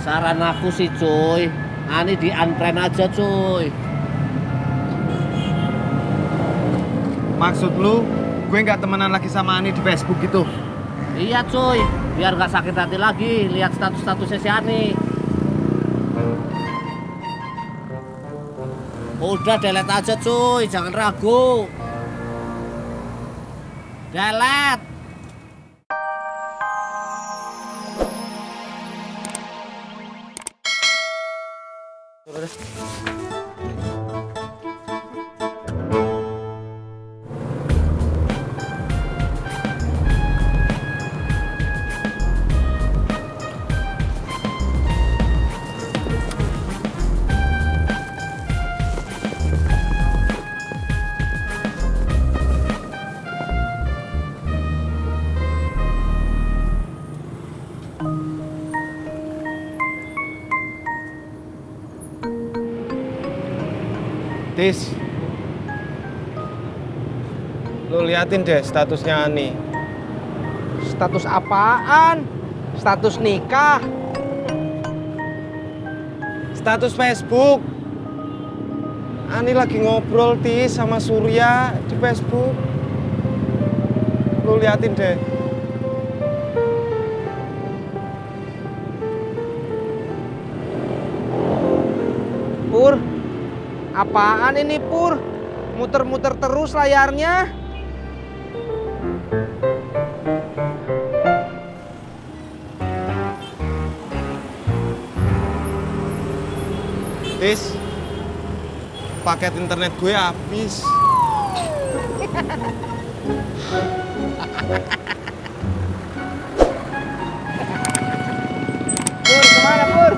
Saran aku sih cuy, Ani di unfriend aja cuy. Maksud lu, gue nggak temenan lagi sama Ani di Facebook gitu? Iya cuy, biar gak sakit hati lagi lihat status-statusnya si Ani. Udah delete aja cuy, jangan ragu. Delete. Tis, lu liatin deh statusnya Ani. Status apaan? Status nikah? Status Facebook. Ani lagi ngobrol Tis sama Surya di Facebook. Lu liatin deh. Pur, apaan ini Pur? Muter-muter terus layarnya. Tis, paket internet gue habis. Pur, kemana Pur?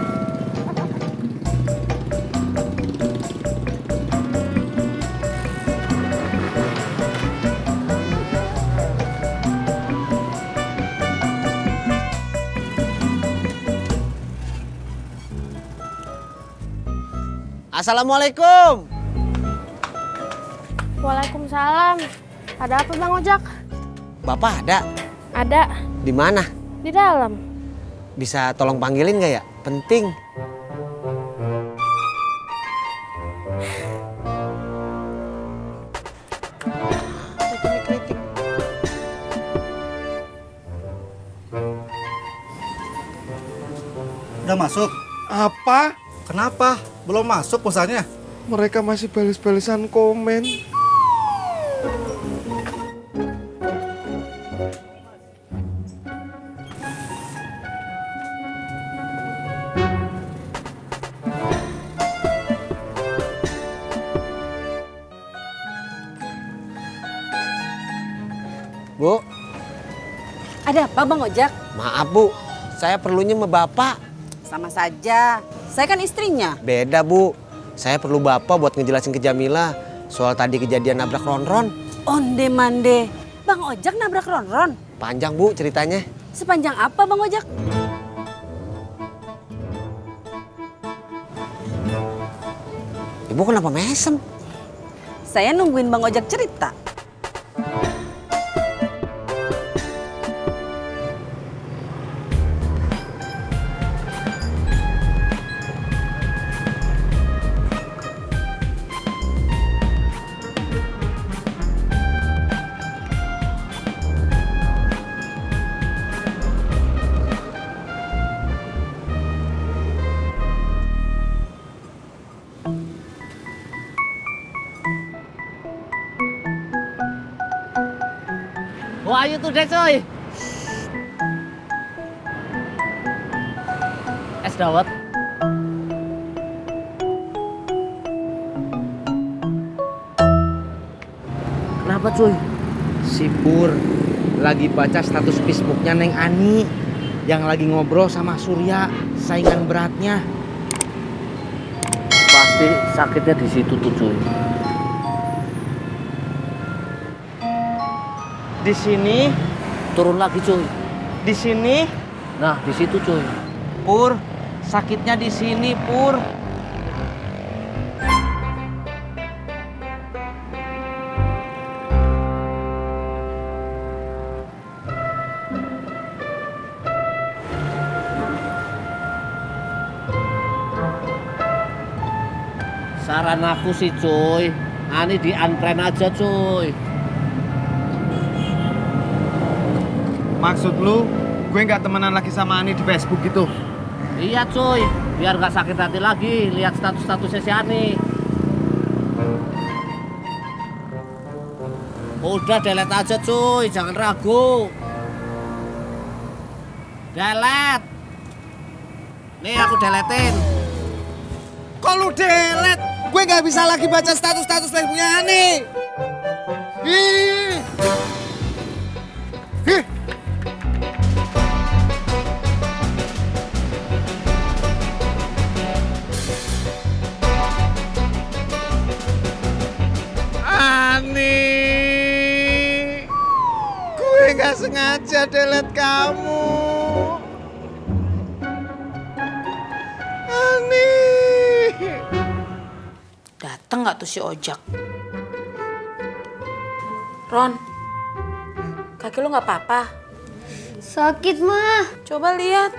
Assalamualaikum. Waalaikumsalam. Ada apa Bang Ojak? Bapak ada? Ada Di mana? di dalam. Bisa tolong panggilin nggak ya? Penting. Udah masuk? Apa? Kenapa? Belum masuk pulsanya? Mereka masih balas-balasan komen. Bu, Ada apa Bang Ojak? maaf bu, saya perlunya sama bapak. Sama saja. Saya kan istrinya. Beda bu, saya perlu bapak buat ngejelasin ke Jamila soal tadi kejadian nabrak Ronron. Onde mande. Bang Ojak nabrak Ronron. Panjang bu ceritanya. Sepanjang apa Bang Ojak? Ibu kenapa mesem? Saya nungguin Bang Ojak cerita. Wah ayo tuh deh coy. Es dawet. Kenapa cuy? Si Pur lagi baca status Facebooknya Neng Ani yang lagi ngobrol sama Surya, saingan beratnya. Pasti sakitnya di situ tuh cuy. Di sini, Turun lagi cuy. di sini, Nah di situ cuy. Pur, sakitnya di sini, Pur. Saran aku sih cuy, Ani di unfriend aja cuy. Maksud lu, gue nggak temenan lagi sama Ani di Facebook gitu? Iya cuy, biar gak sakit hati lagi lihat status-statusnya si Ani. Udah delete aja cuy, jangan ragu. Delete. Nih aku deletein. Kok lu delete? Gue nggak bisa lagi baca status-status Facebooknya Ani. Ih. Ih. Ani, gue nggak sengaja delete kamu. Ani. Dateng nggak tuh si Ojak? Ron, kaki lu nggak apa-apa? Sakit, mah. Coba lihat.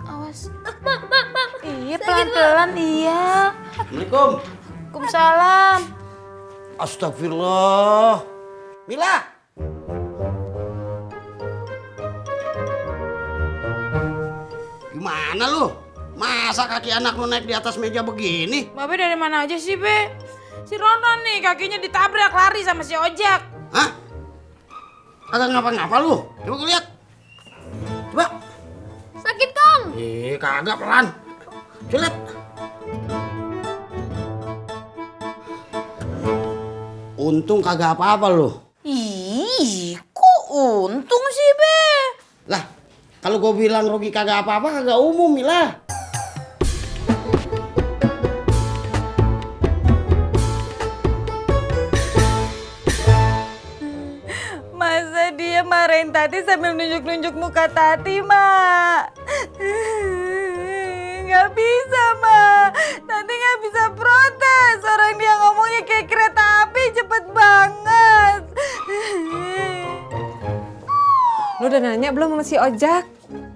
Awas. Iya, pelan-pelan, iya. Assalamualaikum. Waalaikumsalam. Astagfirullah. Mila. Gimana lu? Masa kaki anak lu naik di atas meja begini? Babe dari mana aja sih, Be? Si Ronron nih kakinya ditabrak lari sama si Ojak. Hah? Kagak ngapa-ngapa lu? Coba gue lihat. Coba. Sakit, Kong. Kagak pelan. Coba lihat. Untung kagak apa-apa lu. Ih, kok untung sih, Be? Lah, kalau gue bilang Rogi kagak apa-apa kagak umum, Mila. Masa dia marahin Tati sambil nunjuk-nunjuk muka Tati, Mak? Nggak bisa, Mak. Tati nggak bisa protes. Orang dia ngomongnya kayak kereta api cepet banget. Lu udah nanya belum sama si Ojak?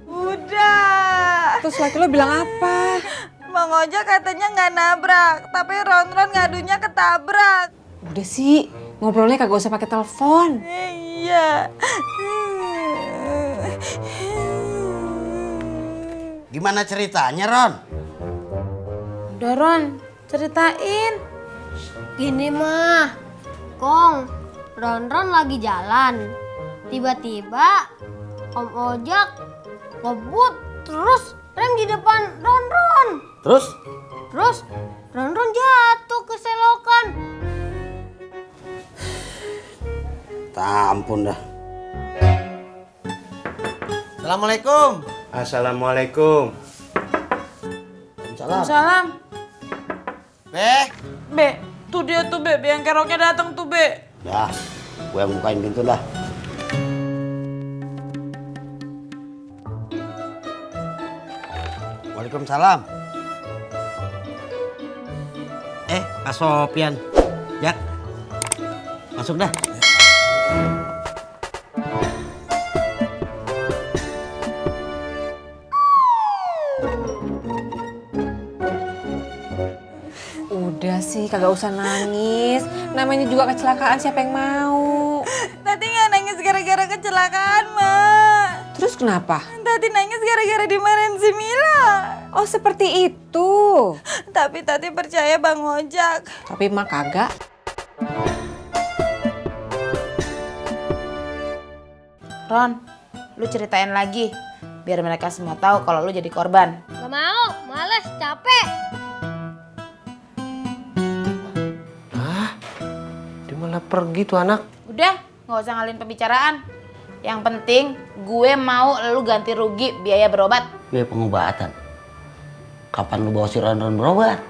Udah. Terus laki lu bilang apa? Bang Ojak katanya nggak nabrak, tapi Ron-Ron ngadunya ketabrak. Udah sih, ngobrolnya kagak usah pakai telepon. Iya. Gimana ceritanya, Ron? Udah, Ron, ceritain. Gini, mah. Kong, Ron lagi jalan. Tiba-tiba Om Ojak ngebut terus rem di depan Ron. Terus? Terus Ron jatuh ke selokan. Tampun dah. Assalamualaikum. Assalamualaikum. Salam. Salam. Beh, Be, tuh dia tuh Be, yang keroknya datang tuh Be. Dah, gue yang bukain pintu dah. Waalaikumsalam. Pak Sopyan. Jak, masuk dah. Udah sih, kagak usah nangis. Namanya juga kecelakaan, siapa yang mau? Tati nggak nangis gara-gara kecelakaan, Mak. Terus kenapa? Tati nangis gara-gara dimarahin si Mila. Oh, seperti itu. Tapi Tati percaya Bang Ojak. Tapi emak kagak. Ron, lu ceritain lagi. Biar mereka semua tahu kalau lu jadi korban. Gak mau, males, capek. dia malah pergi tuh anak. Udah, nggak usah ngalihin pembicaraan. Yang penting gue mau lu ganti rugi biaya berobat. Biaya pengobatan. Kapan lu bawa si Ron berobat?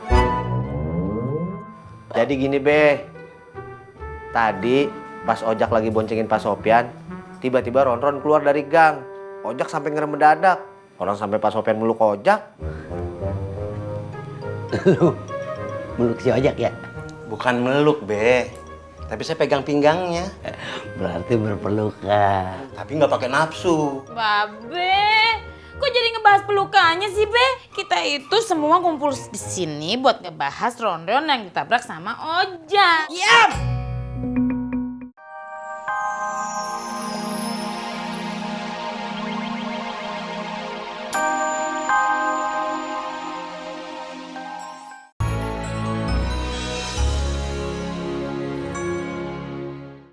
Jadi gini, Be. Tadi pas Ojak lagi boncengin Pak Sopyan, tiba-tiba Ron keluar dari gang. Ojak sampai ngerem mendadak. Orang sampai Pak Sopyan meluk Ojak. Lu meluk si Ojak ya? Bukan meluk, Be. Tapi saya pegang pinggangnya. Berarti berpelukan. Tapi nggak pakai nafsu. Babe, Kok jadi ngebahas pelukannya sih, Be? Kita itu semua kumpul di sini buat ngebahas Ronron yang ditabrak sama Ojak. Diam!